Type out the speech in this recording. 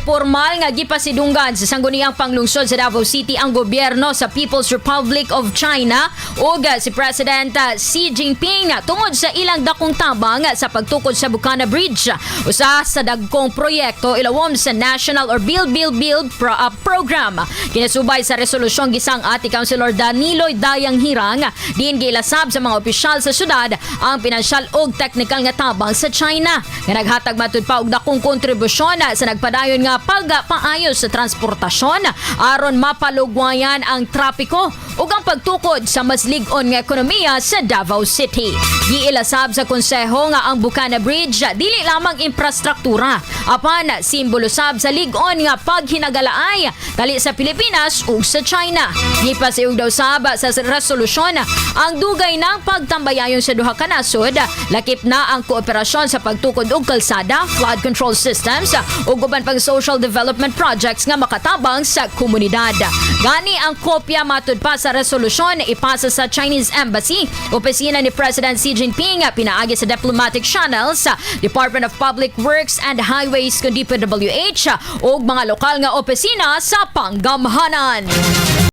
Formal nga gipasidunggan sa Sangguniang Panglungsod sa Davao City ang gobyerno sa People's Republic of China ug si President Xi Jinping tungod sa ilang dakong tabang sa pagtukod sa Bucana Bridge. Usa sa dagkong proyekto ilawom sa National or Build Build Build Program. Kinasubay sa resolusyong gisang-at ni Councilor Danilo Dayanghirang, diin giilasab sa mga opisyal sa syudad ang pinansyal ug teknikal nga tabang sa China nga naghatag matud pa og dakong kontribusyon sa nagpadayon nga pagpaayos sa transportasyon aron mapalugwayan ang trapiko ug ang pagtukod sa mas lig-on nga ekonomiya sa Davao City. Giilasab sa konseho nga ang Bucana Bridge dili lamang infrastruktura apan simbolo sab sa lig-on nga paghinagalaay tali sa Pilipinas ug sa China. Gipasiug daw sab sa resolusyon ang dugay ng pagtambayayon sa duha ka nasod, lakip na ang kooperasyon sa pagtukod og kalsada, flood control systems ug uban pang social development projects nga makatabang sa komunidad. Gani ang kopya, matud pa sa resolusyon, ipasa sa Chinese Embassy, opisina ni President Xi Jinping pinaagi sa diplomatic channels sa Department of Public Works and Highways kun DPWH ug mga lokal nga opisina sa panggamhanan.